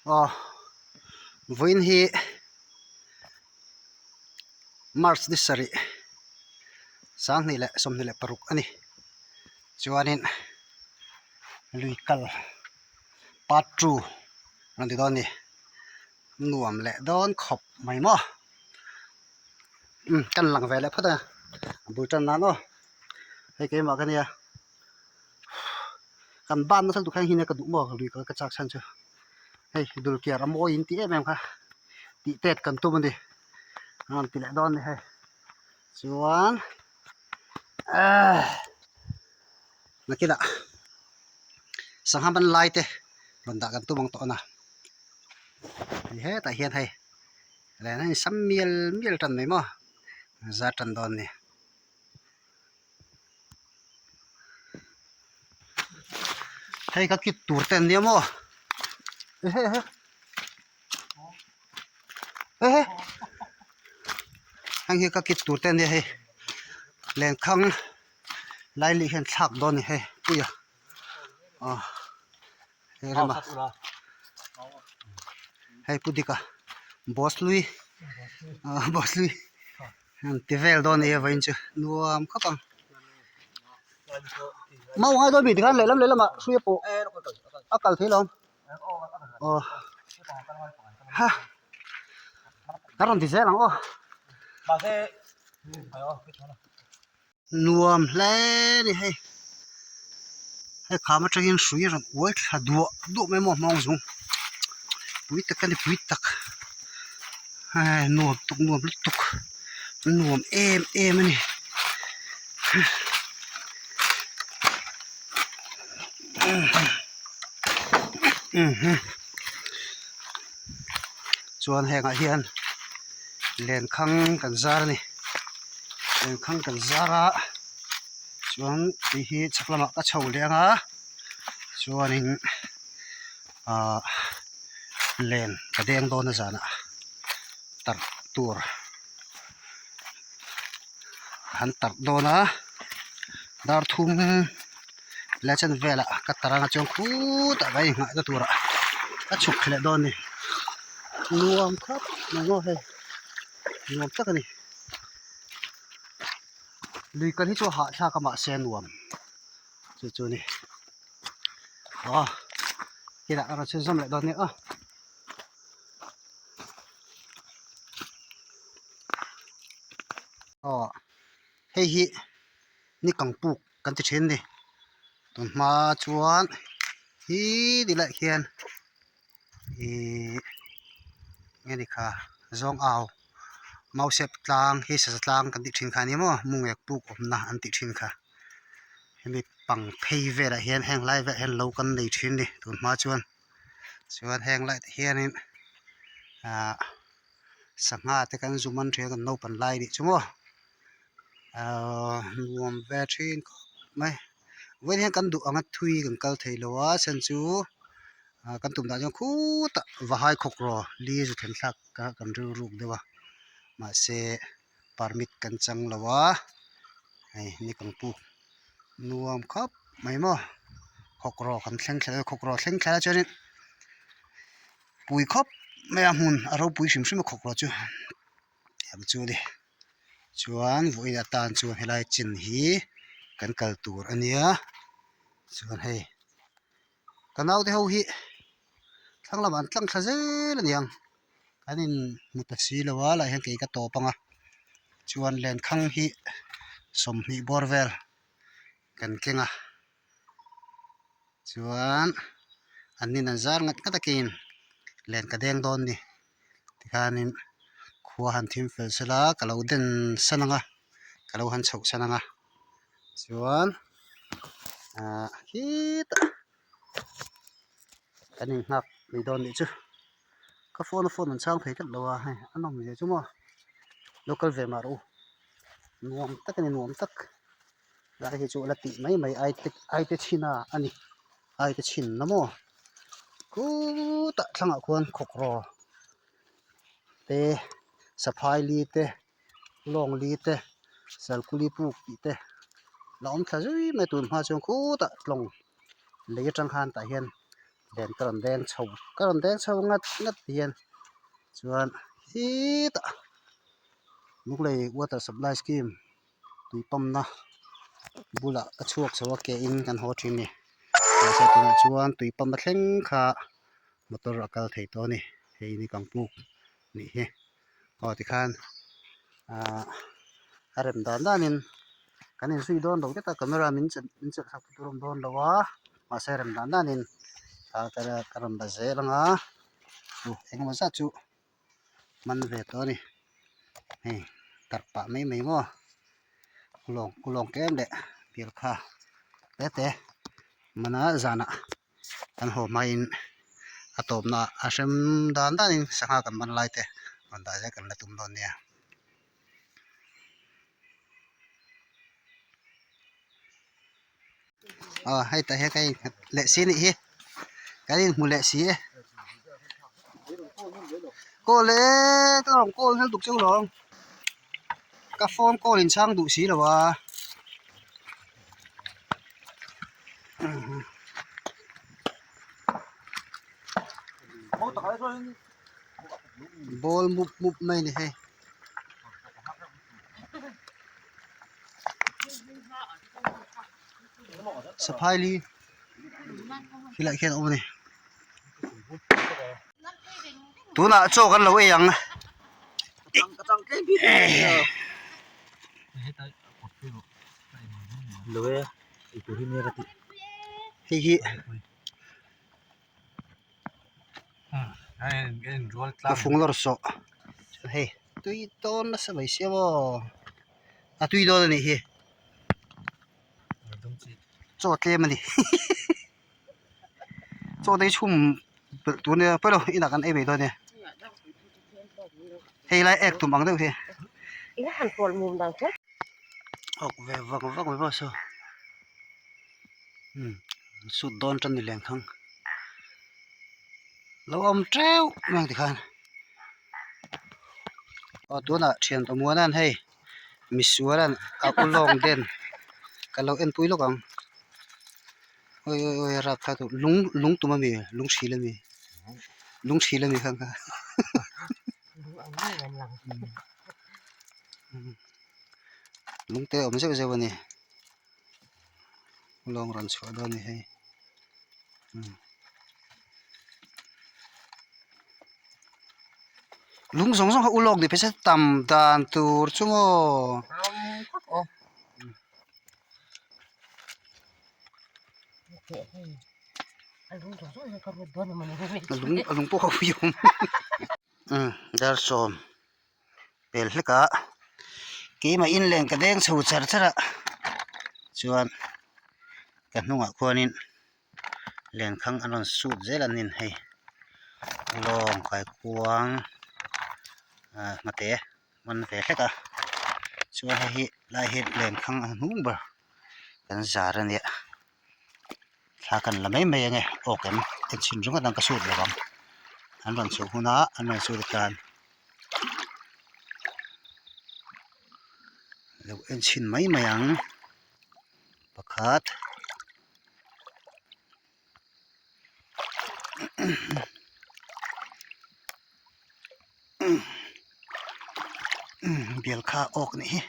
Aw vawiin hi march ni sarih sanghnih leh 26 a ni chuanin lui kal part two rawn ti dawn a ni nuam leh dawn khawp mai maw umm kan lang ve leh phawt a a bul tan nan aw hei keimah ka nia. Kan ban nasa lutuk hian hina ka duh maw lui kal ka chak chhan chu hei dul kiar a mawi in tih em em kha tih tet kan tum a ni a rawn ti leh dawn a ni hei chuan ahh nakinah sangha ban lai te rawn dah kan tum ang tawh a na hei hetah hian hei leh a insam mial mial tan mai maw zar tan dawn a ni. Hei ka kit tur te an nia maw ehe ehe ehe heng hi ka kit tur te an nia hei lenkhang laili hian thlak dawn a ni hei puia aw hei rema hei pu dika boss hlui ah boss hlui. An ti vel dawn a ni a vawiin chu nuam khawp ang mau ngai dawn mi tikhan lehlam lehlamah hrui a pawh a kal thei lo aw ha kan rawn ti zel ang aw. Nuam hle a ni hei hei kham atangin hrui a rawn uai thla duah duah mai maw hmawng zung pui tak a ni pui tak hei nuam tuk nuam lutuk nuam em em a ni. Chuan hengah hian lenkhang kan zar a ni lenkhang kan zar a chuan tui hi chhak lamah ka chho leh ang a chuanin ahh len ka deng dawn a zanah tarh tur an tarh dawn a dar thum leh chen velah ka tarh ang a chuan khutah vai nghah na turah a chhuk leh dawn a ni nuam khawp mai maw hei nuam tak a ni lui kal hi chu a hahthlak a mahse a nuam chu chu a ni aw helaiah a rawn chhunzawm leh dawn a nia aw. Aw hei hi ni kang puk kan ti thin a ni tun hma chuan hi ti lai hian ihh eng nge kha zawng au mausep tlang hi saza tlang kan tih thin kha a ni maw mungek puk awmna an tih thin kha hemi pang phei velah hian heng lai velah hian lo kan nei thin a ni tun hma chuan chuan heng lai te hianin ahh sangha te kan zu man thin a kan naupan lai anih chu maw ahh nuam ve thin khawp mai vawiin hian kan duh anga thui kan kal thei lo a chhan chu ah kan tum dan chuan khutah vahai khawk rawh li zu thlen thlak kha kan rilruk deuh a mahse permit kan chang lo a hei ni kang puk nuam khawp mai maw khawk rawh kan thleng thla a khawk rawh thleng thla chuanin pui khawp mai a hmun a ropui hrim hrim a khawk rawh chu ang chu a ni chuan vawiin atan chuan helai chin hi kan kal tur a nia chuan hei ka naute ho hi thlang lamah an tlang thla zel a niang kan in hmu ta si lo a lah hian kei ka tawp ang a chuan lenkhang hi 20 bawr vel kan keng a chuan an nin an zar ngat ngat a keiin len ka deng dawn a ni tikhanin khua han thim fel sela ka lo den san ang a ka lo han chhoh san ang a chuan ahh khitah kan inghak mai dawn nih chu ka phone a phone an chhang thei tlat lo a hei a nawm zia chu maw lo kal ve mah rawh u nuam tak a ni nuam tak lai hi chu a la tih mai mai ai te ai te chhin a a ni ai te chhin na maw khutah thlangah khuan khawkrawh te saphai li te lawng li te salkuli puk tih te la awm thla zui mai tun hma chuan khutah tlawng lei atang khan tah hian. Len ka rawn deng chho ka rawn deng chho ngat ngat ti hian chuan hetah Lunglei water supply scheme tui pump na bulah a chhuak chho a ke in kan haw thin a ni mahse tunah chuan tui pump a thleng kha motor a kal thei tawh a ni hei ni kang puk nih hi aw tikhan ahh a rem dan danin kan inzui dawn lo vek a camera min chelh min chelh sak tur a awm dawn lo a mahse rem dan danin ka rawn la zel ang a engemaw zat chu man ve tawh a ni hei tarh pah mai mai maw lawng lawng tlem leh bial kha te te mana zanah kan haw hmain a tawpna a hrem dan danin sangha kan man lai te rawn dah zel kan la tum dawn nia. Aw hei tah hian ka innghat leh si anih hi kan inhmu leh si e call e ka rawn call hnel tuk chu lawng ka phone call in chhang duh si lo a. Ball mup mup mai a ni hei. Saphai li helaiah khian a awm a ni tunah chaw kan lo ei ang. Hei hi ka fung lawr sawh hei tui dawn nasa mai sia maw a tui dawn a nih hi chaw tlem a ni chaw te hi chhum belh tur nia pawi lo inah kan ei mai dawn nia hei lai ek tum ang deuh hi awk ve vak vak mai pawh saw umm sut dawn tan ni leng thang lo awm teuh mai ang tikhan aw tunah thian pamuana'n hei misuala'n a u lawng den ka lo enpui lawk ang awi awi awi a rapthlak tawh lung lung tum ami lung hril ami lung hril ami kha kha lung te a awm zeuh zeuh a ni lawng rawn chhuah dawn a ni hei lung zawng zawng kha ulawk ni phei se tam dan tur chu maw. Lung a lung pawh kha ui awm umm dar sawm pel hlek a keimah in len ka deng chho char char a chuan ka hnungah khuanin lenkhang an rawn sut zel an nin hei lawng kaikuang ah hmate man ve hlek a chuan hei hi lai hi lenkhang a hnung ber kan zar a nia thla kan la mai mai ange awk em enchhin ringawt ang ka sut lo ang an rawn chhuah hunah an rawn sut atan lo enchhin mai mai ang pakhat. Bial kha awk anih hi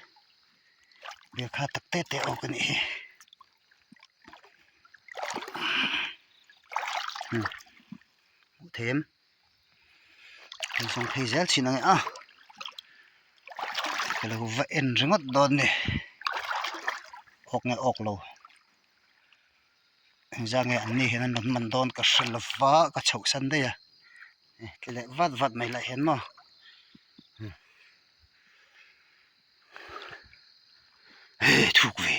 bial kha tak te te awk anih hi hmuh thei em kan zawng phei zel thin ang e a ka lo va en ringawt dawn a ni awk nge awk lo. Engzah nge an ni hian an rawn man dawn ka hre lo va ka chhoh san daih a ti leh vat vat mai lah hian maw he thuk ve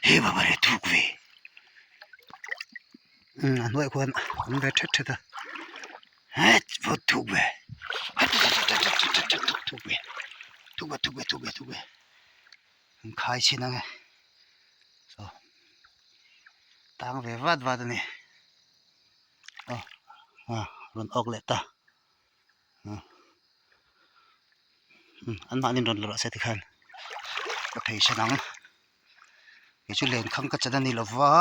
he baba re thuk ve umm a hnuaiah khuan a awm ve thet thet a het vawt thuk ve thuk ve thuk ve thuk ve thuk ve thuk ve an khai chhin ang e. Saw tang ve vat vat a ni aw ah rawn awk leh ta an mahni rawn la rawh se tikhan ka phei sen ang kei chu lenkhang ka chan a ni lo va.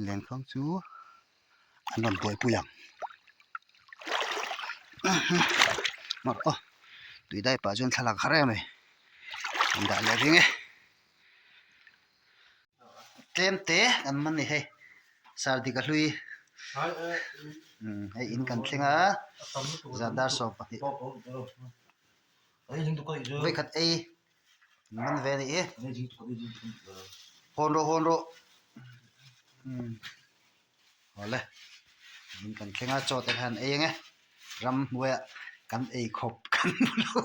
Lenkhang chu an rawn buaipui ang mar aw tui dai pah chuan thlalak har em mai an dah leh ring e tlem te an man ni hei sardik a hlui hei in kan thleng a zan dar 12 vawikhat ei an man ve a ni hi hawn rawh hawn rawh awle in kan thleng a chaw te khan ei ang e ramhnuaiah kan ei khawp kan hmu lo.